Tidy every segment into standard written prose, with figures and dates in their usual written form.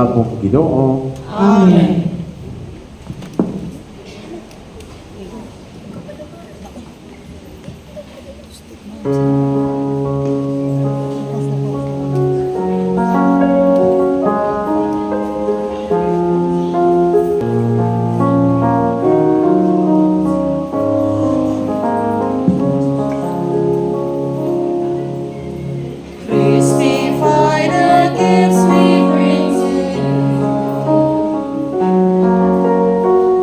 Nga among Ginoo. Amen. Christify the gifts we bring to you.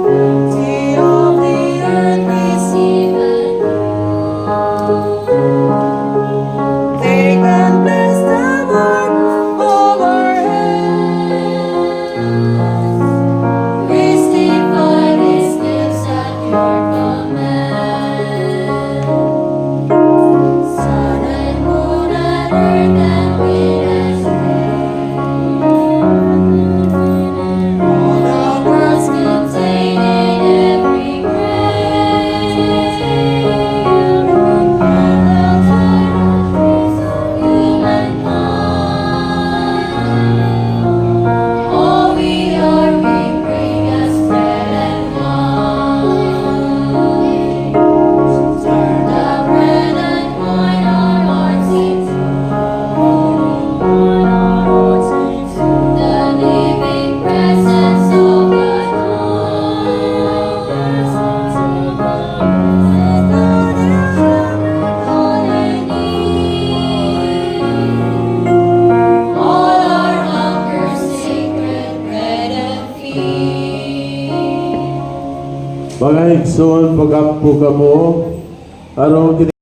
Bounty of the earth, receive anew. Take and bless the work of our hands. Christify these gifts at your command. Sun and moon and earth and wind and rain, all the worlds contained in every grain, all the trees of humankind, all we are we bring as bread and wine. Turn the bread and wine our hearts into the living presence of the divine. All our hunger, sacred bread and feed. Mga igsoon, pag-ampo kamo, aron